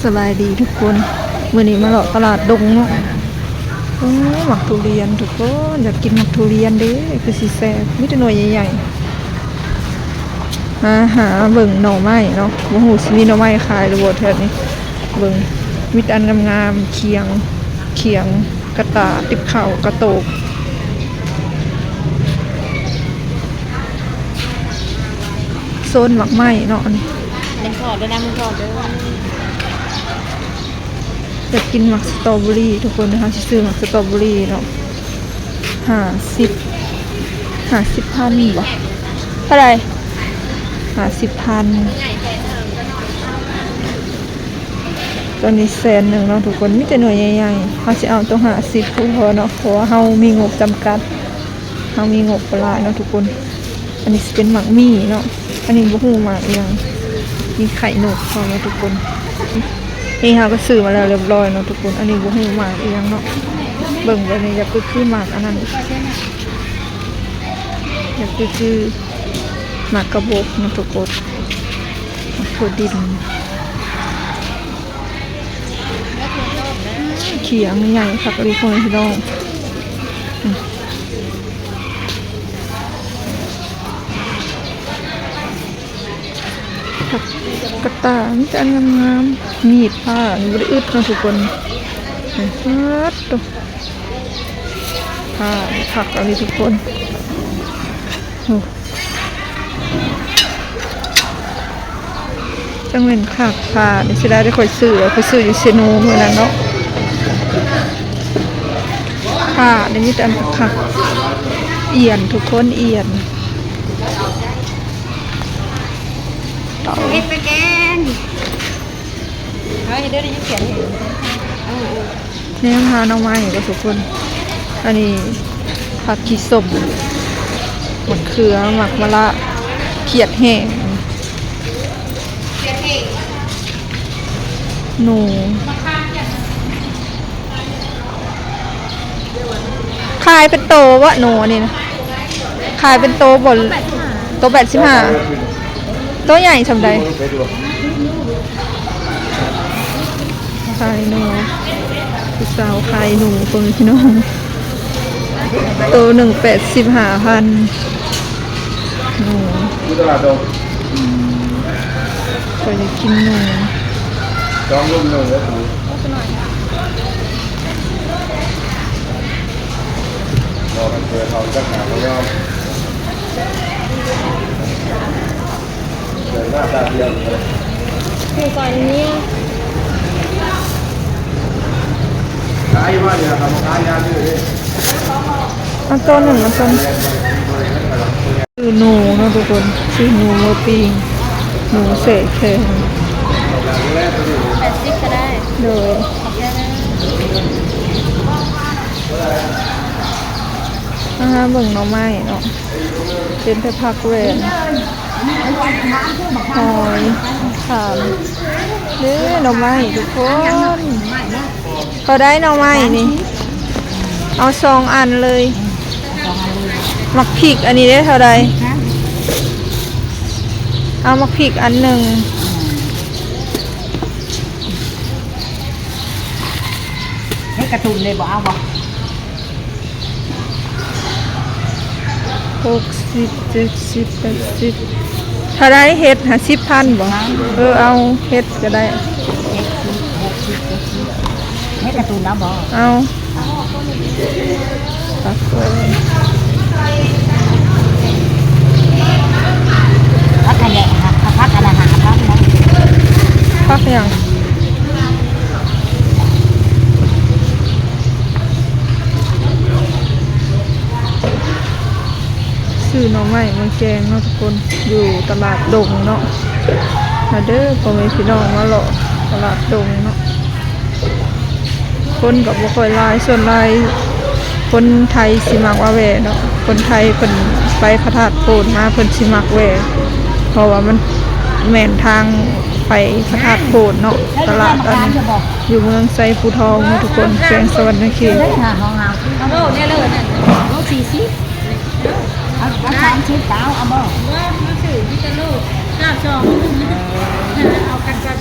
ສະບາຍດີທຸກຄົນ ມື້ນີ້ມາເລາະຕະຫຼາດດົງເນາະ. ໂອ້ ໝາກທຸລຽນທຸກຄົນ ຢາກກິນໝາກທຸລຽນເດ້ ຄືຊິແຊບ ມີແຕ່ໜ່ວຍໃຫຍ່ໆ. ມາຫາເບິ່ງໜໍ່ໄມ້ເນາະ ບໍ່ຮູ້ຊິມີໜໍ່ໄມ້ຂາຍຫຼືບໍ່ແຖວນີ້. ເບິ່ງ ມີແຕ່ອັນງາມໆ ຂຽງ ຂຽງ ກະຕ່າ ຕິບເຂົ້າ ກະໂຕກ ໂຊນໝາກໄມ້ເນາະ ອັນນີ້. ແມ່ນທອດເດີນະ ແມ່ນທອດເດີ. ຢາກກິນໝາກສະຕໍເບີຣີທຸກຄົນ ເຮົາຊິຊື້ໝາກສະຕໍເບີຣີເນາະ. ຫ້າສິບ ຫ້າສິບພັນບໍ່ ເທົ່າໃດ? ຫ້າສິບພັນ. ໂຕນີ້ແສນໜຶ່ງເນາະທຸກຄົນ ມີແຕ່ໜ່ວຍໃຫຍ່ໆ ເຮົາຊິເອົາໂຕຫ້າສິບພໍເນາະ ເພາະວ່າເຮົາມີງົບຈຳກັດ ເຮົາມີງົບບໍ່ຫຼາຍເນາະທຸກຄົນ. ອັນນີ້ຊິເປັນໝາກໝີ່ເນາະ ອັນນີ້ບໍ່ຮູ້ໝາກອີ່ຫຍັງ ມີໄຂ່ນົກພ້ອມເນາະທຸກຄົນ. ນີ້ເຮົາກໍຊື້ມາແລ້ວຮຽບຮ້ອຍເນາະທຸກຄົນ ອັນນີ້ບໍ່ຮູ້ໝາກອີ່ຫຍັງເນາະ. ເບິ່ງແບບນີ້ຢາກຄືໝາກອັນນັ້ນ ຢາກຄື ໝາກກະບົກເນາະທຸກຄົນ ໝາກຖົ່ວດິນ. ຂຽງໃຫຍ່ຄັກອີ່ຫຼີ ພໍ່ແມ່ພີ່ນ້ອງ. ອືມ ກະຕ່າມີແຕ່ອັນງາມໆ ມີດ ຜ້າ ບໍ່ໄດ້ອຶດເນາະທຸກຄົນ. ອືມ ປາດໂທ້ ຜ້າຄັກອີ່ຫຼີທຸກຄົນ. ໂອ້ ຈັ່ງແມ່ນຄັກ ຜ້ານີ້ ເສຍດາຍໄດ້ຂ້ອຍຊື້ ຂ້ອຍຊື້ຢູ່ເຊໂນມື້ນັ້ນເນາະ. ຜ້ານີ້ມີແຕ່ອັນຄັກໆ ອຽນທຸກຄົນ ອຽນ. ເຮັດໄປແກງ ເຮົາເຮັດໄດ້ຍິນສຽງ. ເອີໆ ແນມຫາໜໍ່ໄມ້ກໍທຸກຄົນ ອັນນີ້ຜັກຂີ້ສົ້ມ ໝາກເຂືອ ໝາກມະລະ ຂຽດແຫ້ງ ໜູ ຂາຍເປັນໂຕບໍ່ໜູອັນນີ້ນະ? ຂາຍເປັນໂຕບໍ່? ໂຕແປດສິບຫ້າ ໂຕໃຫຍ່ສ່ຳໃດ? ຂາຍໜູ ຜູ້ສາວຂາຍໜູ ພໍ່ແມ່ພີ່ນ້ອງ ໂຕໜຶ່ງແປດສິບຫ້າພັນ. ໜູ ຢູ່ຕະຫຼາດດົງ ອືມ ຂ້ອຍຢາກກິນໜູ ສອງລຸມໜຶ່ງເດີ. ບໍ່ ມັນເປີດເອົາຈັກໜ້າບໍ່ຍອມ ເປີດມາຕາດຽວນີ້ ຄືກ່ອນນີ້ ຂາຍຢູ່ວ່ານີ້ລະ ຂາຍຢາຢູ່ເດ້. ເອົາໂຕໜຶ່ງ ເອົາໂຕໜຶ່ງ. ຊື້ໜູເນາະທຸກຄົນ ຊື້ໜູມາປີ້ງ ໜູແຊ່ແຂງ ແປດສິບກໍໄດ້ ໂດຍ ຂອບໃຈເດີ. ມາຫາເບິ່ງໜໍ່ໄມ້ເນາະ ເຫັນແຕ່ຜັກແວ່ນ ຫອຍ ຂາມ ເດ້ໜໍ່ໄມ້ທຸກຄົນ. ເທົ່າໃດໜໍ່ໄມ້ນີ້? ເອົາສອງອັນເລີຍ. ໝາກພິກອັນນີ້ເດ້ເທົ່າໃດ? ເອົາໝາກພິກອັນໜຶ່ງ. ເຮັດກະຕຸ່ນເດ້ ບໍ່ເອົາບໍ່? ຫົກສິບ ເຈັດສິບ ແປດສິບ ເທົ່າໃດ? ເຫັດຫ້າສິບພັນບໍ່? ເອີ ເອົາເຫັດກໍໄດ້. ເຈັດສິບ ຫົກສິບ ເຈັດສິບ ເຮັດກະຕຸ່ນເອົາບໍ່? ເອົາ. ຜັກເອີຍ ຜັກອັນໃດ? ຜັກອັນລະຫ້າພັນນະ. ຜັກຫຍັງ? ຊື້ໜໍ່ໄມ້ມາແກງເນາະທຸກຄົນ ຢູ່ຕະຫຼາດດົງເນາະ. ມາເດີພໍ່ແມ່ພີ່ນ້ອງ ມາເລາະຕະຫຼາດດົງເນາະ. ຄົນກໍບໍ່ຄ່ອຍຫຼາຍ ສ່ວນຫຼາຍຄົນໄທຊິມັກມາແວ່ເນາະ. ຄົນໄທເພິ່ນໄປພະທາດໂພນມາ ເພິ່ນຊິມັກແວ່ ເພາະວ່າມັນແມ່ນທາງໄປພະທາດໂພນເນາະ. ຕະຫຼາດອັນ ຢູ່ເມືອງໄຊພູທອງເນາະທຸກຄົນ ແຂວງສະຫວັນນະເຂດ. ເອົາໂລດແນ່ເລີຍນັ້ນ ໂລສີ່ສິບ ເອົາ ເອົາສາມສິບ ເອົາ ເອົາບໍ່? ບໍ່ ມາຊື້ມີແຕ່ໂລ ເກົ້າສອງ ເອົາກັນກັນ.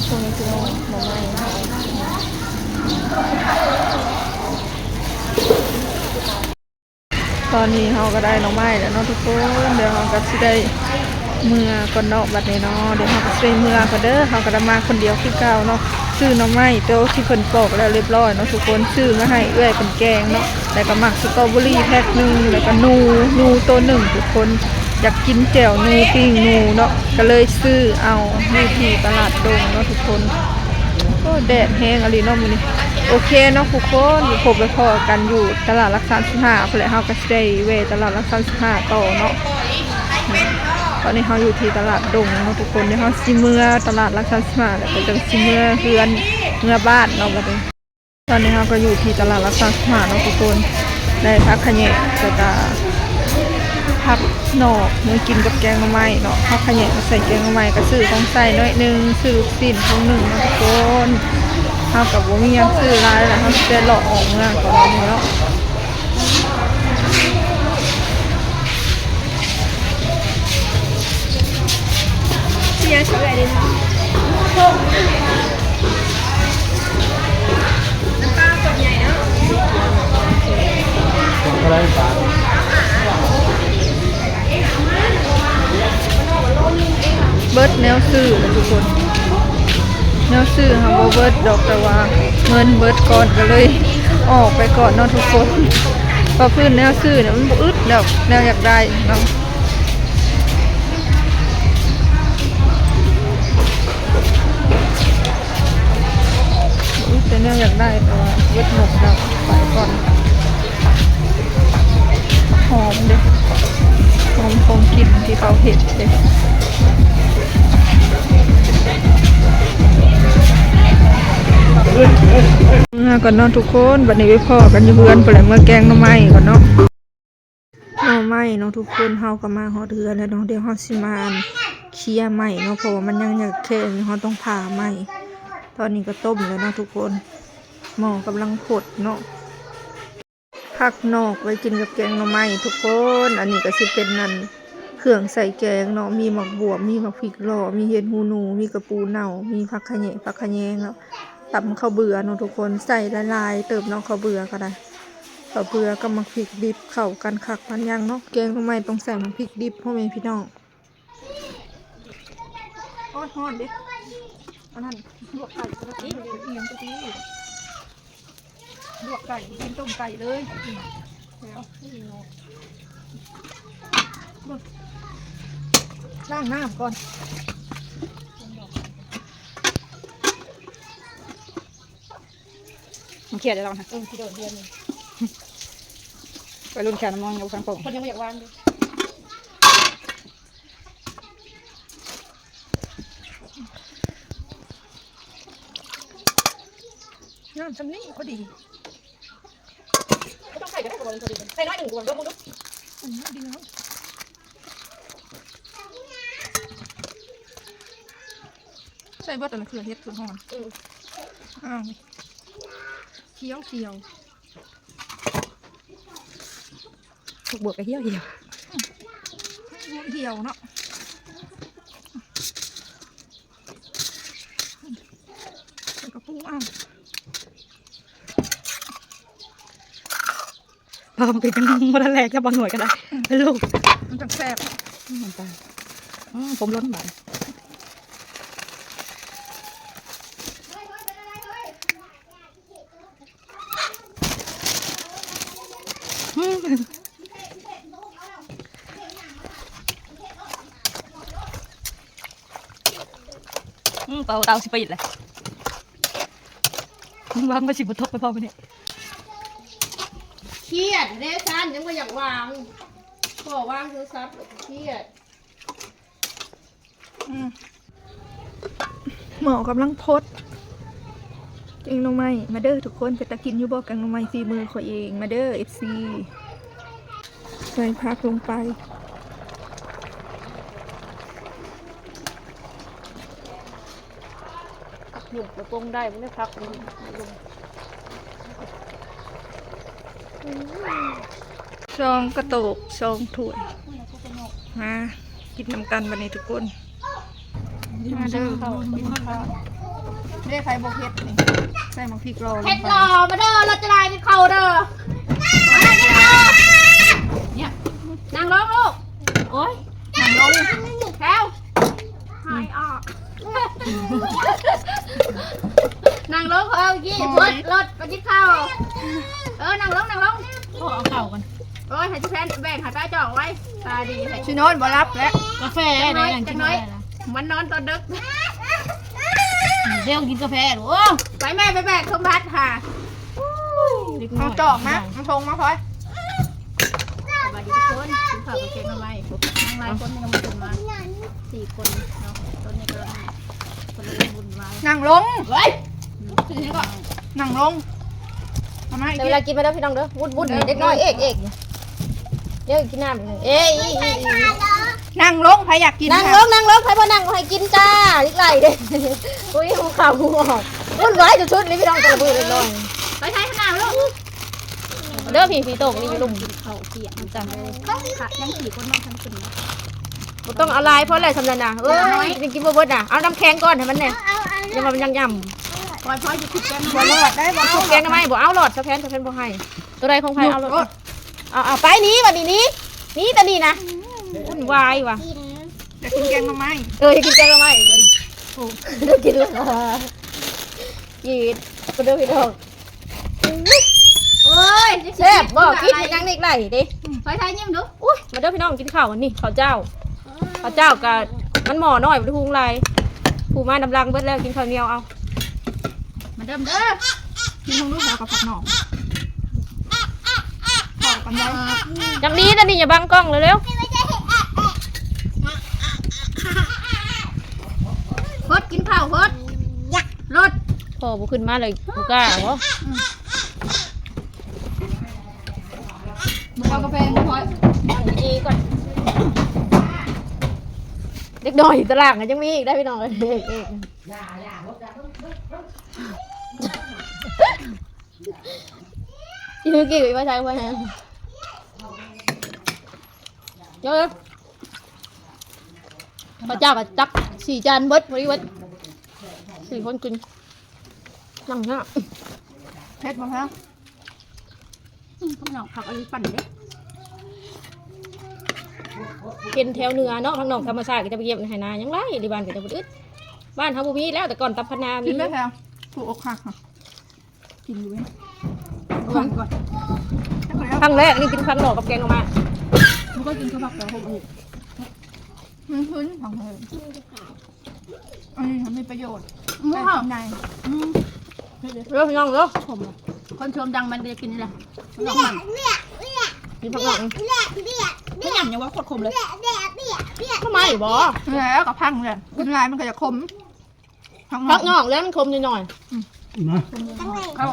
ຊ່ວງນີ້ຊິລົງໜໍ່ໄມ້ເນາະ. ຕອນນີ້ເຮົາກໍໄດ້ໜໍ່ໄມ້ແລ້ວເນາະທຸກຄົນ. ດຽວເຮົາກໍຊິໄດ້ເມືອກ່ອນເນາະ ບັດນີ້ເນາະ. ດຽວເຮົາກໍຊິໄດ້ເມືອກ່ອນເດີ. ເຮົາກໍໄດ້ມາຄົນດຽວຄືເກົ່າເນາະ. ຊື້ໜໍ່ໄມ້ໂຕທີ່ເພິ່ນປອກແລ້ວລຽບຮ້ອຍເນາະທຸກຄົນ, ຊື້ມາໃຫ້ເອື້ອຍເພິ່ນແກງເນາະ. ແລ້ວກໍໝາກສະຕໍເບີຣີແພັກໜຶ່ງ, ແລ້ວກໍໜູ, ໜູໂຕໜຶ່ງທຸກຄົນ. ຢາກກິນແຈ່ວໜູ, ປີ້ງໜູເນາະ, ກໍເລີຍຊື້ເອົາຢູ່ທີ່ຕະຫຼາດດົງເນາະທຸກຄົນ. ໂອ້ ແດດແຮງອີ່ຫຼີເນາະມື້ນີ້. ໂອເຄເນາະທຸກຄົນ, ພົບໄປພໍ້ກັນຢູ່ຕະຫຼາດຫຼັກສາມສິບຫ້າພຸ້ນແຫຼະ. ເຮົາກໍຊິໄດ້ແວ່ຕະຫຼາດຫຼັກສາມສິບຫ້າຕໍ່ເນາະ. ຕອນນີ້ເຮົາຢູ່ທີ່ຕະຫຼາດດົງເນາະທຸກຄົນ. ດຽວເຮົາຊິເມືອຕະຫຼາດຫຼັກສາມສິບຫ້າ ແລ້ວກໍຈັ່ງຊິເມືອເຮືອນ ເມືອບ້ານເນາະບັດນີ້. ຕອນນີ້ເຮົາກໍຢູ່ທີ່ຕະຫຼາດຫຼັກສາມສິບຫ້າເນາະທຸກຄົນ. ໄດ້ຜັກຂະແຍງ ແລ້ວກະຜັກໜອກ ເມືອກິນກັບແກງໜໍ່ໄມ້ເນາະ. ຜັກຂະແຍງມາໃສ່ແກງໜໍ່ໄມ້ ກະຊື້ຂອງໃສ່ໜ້ອຍໜຶ່ງ, ຊື້ລູກຊີ້ນຖົງໜຶ່ງເນາະທຸກຄົນ. ເຮົາກະບໍ່ມີຫຍັງຊື້ຫຼາຍແລ້ວ, ເຮົາຊິໄປເລາະອອກເມືອກ່ອນເນາະ. ເສຍເຊື່ອເດ້ເນາະ. ນ້ຳປາຕົວໃຫຍ່ເນາະ. ເບິດແນວຊື້ແລ້ວທຸກຄົນ, ແນວຊື້ຫາບໍ່ເບິດດອກ ແຕ່ວ່າເງິນເບິດກ່ອນ ກໍເລີຍອອກໄປກ່ອນເນາະທຸກຄົນ. ວ່າພື້ນແນວຊື້ນີ້ມັນບໍ່ອຶດດອກ ແນວຢາກໄດ້ເນາະ. ອືມ ແຕ່ແນວຢາກໄດ້ ແຕ່ວ່າເບິດໝົດແລ້ວ ໄປກ່ອນ. ຫອມເດ້ ຫອມຂອງກິນທີ່ເຂົາເຮັດເດ້. ເມືອກ່ອນເນາະທຸກຄົນ, ບັດນີ້ໄປພໍ້ກັນຢູ່ເຮືອນພຸ້ນແຫຼະ, ເມືອແກງໜໍ່ໄມ້ກ່ອນເນາະ. ໜໍ່ໄມ້ເນາະທຸກຄົນ, ເຮົາກໍມາຮອດເຮືອນແລ້ວເນາະ. ດຽວເຮົາຊິມາ ອັນ ເຄຍໄມ້ເນາະ, ເພາະວ່າມັນຍັງ ຍັງແຂງຢູ່, ເຮົາຕ້ອງຜ່າໄມ້. ຕອນນີ້ກໍຕົ້ມແລ້ວເນາະທຸກຄົນ, ໝໍ້ກຳລັງຟົດເນາະ. ຜັກໜອກໄວ້ກິນກັບແກງໜໍ່ໄມ້ທຸກຄົນ. ອັນນີ້ກໍຊິເປັນ ອັນ ເຄື່ອງໃສ່ແກງເນາະ, ມີໝາກບວບ, ມີໝາກພິກຫຼໍ່, ມີເຫັດຫູໜູ, ມີກະປູເນົ່າ, ມີຜັກຂະແຍງ, ຜັກຂະແຍງເນາະ. ຕຳເຂົ້າເບືອເນາະທຸກຄົນ, ໃສ່ຫຼາຍໆເຕີບເນາະ, ເຂົ້າເບືອກໍໄດ້. ເຂົ້າເບືອກັບໝາກພິກດິບເຂົ້າກັນຄັກປານຫຍັງເນາະ. ແກງໜໍ່ໄມ້ຕ້ອງໃສ່ໝາກພິກດິບ ພໍ່ແມ່ພີ່ນ້ອງ. ໂອ້ຍ ຮ້ອນເດ້. ອັນນັ້ນລວກໄກ່ ອັນນັ້ນອີ່ຫຍັງກະຕິ ລວກໄກ່ ກິນຕົ້ມໄກ່ເລີຍ. ແລ້ວ ລ້າງນ້ຳກ່ອນ. ມັນເຄຍແລ້ວນະ. ເອີ ຊິໂດດເດືອນນີ້. ໄວລຸ້ນແຄວນ້ຳມັນຍັງບໍ່ທັນໂປ່ງ, ເພິ່ນຍັງບໍ່ຢາກວາງເດ້. ນ້ຳຊ່ຳນີ້ພໍດີ. ບໍ່ຕ້ອງໃສ່ກໍໄດ້ ເພາະວ່າມັນພໍດີ. ໃສ່ໜ້ອຍໜຶ່ງກ່ອນ ເບິ່ງເບິ່ງດູ. ອືມ ດີແລ້ວ. ໃສ່ເບິດ ອັນເຄືອເຫັດຄືຫອມ. ເອີ ອ້າວ ຂຽວໆ. ໝາກບວບກໍຫ່ຽວໆ. ອືມ ບວບຫ່ຽວເນາະ. ໃສ່ກະປຸງເອົາ. ພາມນເປັນຫຍັງບໍ່ທັນແຫຼກ ຈະບັກໜ່ວຍກໍໄດ້. ອືມ ເປັນລູກ ມັນຈັ່ງແຊບ. ອືມ ນ້ຳຕານ. ອືມ ຜົມລົ້ນບາດ. ອືມ ອືມ ເປົ່າເຕົາຊິໄປອີກແຫຼະ. ຫວັງວ່າຊິບໍ່ຕົກໄປພໍມື້ນີ້. ຄຽດເດ້ຊັ້ນ ຍັງບໍ່ຢາກວາງ. ພໍວາງໂທລະສັບແລ້ວກໍຄຽດ. ອືມ ໝໍ້ກຳລັງຟົດ ແກງໜໍ່ໄມ້. ມາເດີທຸກຄົນ, ເປັນຕາກິນຢູ່ບໍ່ ແກງໜໍ່ໄມ້ຝີມືຂ້ອຍເອງ? ມາເດີ ເອັຟຊີ. ໃສ່ຜັກລົງໄປ. ຜັກຫຍຸ້ງກະປົງໄດ້ບໍ່ໄດ້ ຜັກຫຍຸ້ງ. ສອງກະໂຕກ ສອງຖ້ວຍ. ມາກິນນຳກັນບັດນີ້ທຸກຄົນ. ມາເດີ ກິນເຂົ້າ ກິນເຂົ້າ. ເດ້ ໃສ່ບໍ່ເຜັດນີ້ ໃສ່ໝາກພິກລໍລົງໄປ ເຜັດລໍ ມາເດີ ເຮົາຈະໄດ້ກິນເຂົ້າເດີ ມາກິນເຂົ້າ ນີ້ ນັ່ງລົງລູກ ໂອ້ຍ ນັ່ງລົງ ແຖວ ຫາຍອອກ ນັ່ງລົງ ເອີ ກີ້ ໂອ້ຍ ລົດ ໄປກິນເຂົ້າ ເອີ ນັ່ງລົງ ນັ່ງລົງ ຂໍເອົາເຂົ້າກ່ອນ ໂອ້ຍ ໃຫ້ຊິແພນແບ່ງໃຫ້ປ້າຈອກໄວ້ ຕາດີແທ້ ຊິນອນບໍ່ຫຼັບແລ້ວ ກາແຟ ຈັກໜ້ອຍ ຈັກໜ້ອຍ ມັນນອນຕອນດຶກ ດຽວກິນກາແຟ ໂອ້ ໄປແມ່ ໄປແບກສົມບັດຫາ ເອົາຈອກມາ ເອົາຖົງມາພອຍ ສະບາຍດີທຸກຄົນ ກິນເຂົ້າກັບແກງໜໍ່ໄມ້ ນັ່ງຫຼາຍຄົນ ຍັງບໍ່ຂຶ້ນມາ ສີ່ຄົນເນາະ ຕອນນີ້ກຳລັງ ຄົນລະວຸ່ນວາຍ ນັ່ງລົງ ເອີຍ ນັ່ງລົງ ເອົາມາອີກ ໄດ້ເວລາກິນມາແລ້ວພີ່ນ້ອງເດີ ວຸ້ນໆ ເດັກນ້ອຍເອກໆ ເດ້ ກິນນ້ຳ ເອີຍ ນັ່ງລົງ ໃຜຢາກກິນ ນັ່ງລົງ ນັ່ງລົງ ໃຜບໍ່ນັ່ງກໍໃຫ້ກິນຈ້າ ອີກຫຼາຍເດ້ ອຸ້ຍ ຫູເຂົ້າຫູອອກ ວຸ້ນວາຍສຸດໆ ເລີຍພີ່ນ້ອງ ແຕ່ລະມື້ເລັກນ້ອຍ ໄປໃຊ້ຂະໜາດລູກ ເດີ ພີ່ ພີ່ໂຕກນີ້ຢູ່ລຸ່ມ ກິນເຂົ້າກຽມນຳກັນເລີຍ ຍັງສີ່ຄົນ ມາທັນຂຶ້ນ ບໍ່ຕ້ອງເອົາຫຼາຍ ພໍແລ້ວ ສ່ຳນັ້ນນະ ເອີຍ ຍັງກິນບໍ່ເບິດນະ ເອົານ້ຳແຂງກ່ອນໃຫ້ມັນແດ່ ຍັງວ່າມັນຍັງຫຍ້ຳ ປອຍ ປອຍ ຊິຄິດແກງໜໍ່ໄມ້ ບໍ່ລອດໄດ້ບໍ່ ກິນແກງໜໍ່ໄມ້ ບໍ່ເອົາຫຼອດ ສະແພນ ສະແພນບໍ່ໃຫ້ ໂຕໃດຂອງໃຜ ເອົາໂລດ ເອົາ ເອົາໄປ ໜີ ບັດນີ້ ໜີ ໜີ ຕານີ້ນະ ວຸ້ນວາຍວ່າ ຢາກກິນແກງໜໍ່ໄມ້ ເອີ ຢາກກິນແກງໜໍ່ໄມ້ ໂອ້ ໄດ້ກິນແລ້ວ ກິນ ມາເດີພີ່ນ້ອງ ໂອ້ຍ ແຊບບໍ່ ກິນຍັງນີ້ໄດ້ເດ້ ໄປຖ່າຍຍິ້ມດູ ໂອ້ຍ ມາເດີພີ່ນ້ອງ ກິນເຂົ້າອັນນີ້ ເຂົ້າເຈົ້າ ເຂົ້າເຈົ້າກະ ມັນໝໍ້ນ້ອຍ ບໍ່ໄດ້ຫຸງຫຼາຍ ຜູ້ມານຳຫຼັງເບິດແລ້ວ ກິນເຂົ້າໜຽວເອົາ ມາເດີມເດີ ກິນຂອງລູກເຮົາກັບຜັກໜອງ ເຂົ້າກັນໄດ້ ຈັກດີ ຕອນນີ້ຢ່າບັງກ້ອງ ເລັວໆ ຫົດ ກິນເຂົ້າ ຫົດ ລົດ ພໍ່ບໍ່ຂຶ້ນມາເລີຍ ບໍ່ກ້າບໍ່ ອືມ ບໍ່ເອົາກາແຟບໍ່ພອຍ ດີໆກ່ອນ ເດັກນ້ອຍຕະຫຼາງກໍຍັງມີອີກໄດ໋ພີ່ນ້ອງເອີຍ ເອກໆ ອີ່ຄືກີ້ວ່າໃສ່ໄວ້ໃຫ້ ເດີ ພະເຈົ້າກໍຕັກສີ່ຈານເບິດ ພໍດີເບິດ ສີ່ຄົນກິນ ນັ່ງເນາະ ເຜັດບໍ່ແພງ ອືມ ຜັກໜອງ ຜັກອັນນີ້ປັ່ນເດ້ ເປັນແຖວເໜືອເນາະ ຜັກໜອງທຳມະຊາດ ກໍຈະໄປເກັບໃນໄຮ່ນາ ຍັງຫຼາຍ ຢູ່ບ້ານກໍຈະບໍ່ອຶດ ບ້ານເຮົາບໍ່ມີແລ້ວ ແຕ່ກ່ອນຕຳພັນນາມີ ກິນໄດ້ແພງ ຜູ້ອົກຫັກ ກິນຢູ່ເວີຍ ກ່ອນ ກ່ອນ ຄັ້ງແລກນີ້ກິນຜັກໜໍ່ກັບແກງໜໍ່ໄມ້ ບໍ່ເຄີຍກິນເຂົ້າຜັກແຕ່ຫົກອີກ ມັນຄືນຂອງເພິ່ນ ອັນນີ້ມັນມີປະໂຫຍດ ອືມ ໄດ້ກິນໃນ ອືມ ເດີພີ່ນ້ອງເດີ ຂົມ ຄົນຊົມດັງມັນກໍຢາກກິນນີ້ແຫຼະ ກິນຜັກໜອ່ ມັນຫຍັງຫຍັງວ່າໂຄດຂົມເລີຍ ທຳໄມບໍ ແລ້ວກໍພັງແຫຼະ ກິນຫຼາຍມັນກໍຢາກຂົມ ຜັກໜອງແລ້ວມັນຂົມໜ້ອຍໆ ອືມ ເອົາ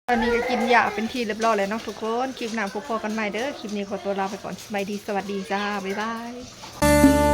ຕອນນີ້ກໍກິນຢາເປັນທີ່ຮຽບຮ້ອຍແລ້ວເນາະທຸກຄົນ ຄລິບໜ້າພົບພໍ້ກັນໃໝ່ເດີ ຄລິບນີ້ຂໍຕົວລາໄປກ່ອນ ສະບາຍດີ ສະຫວັດດີຈ້າ ບາຍບາຍ.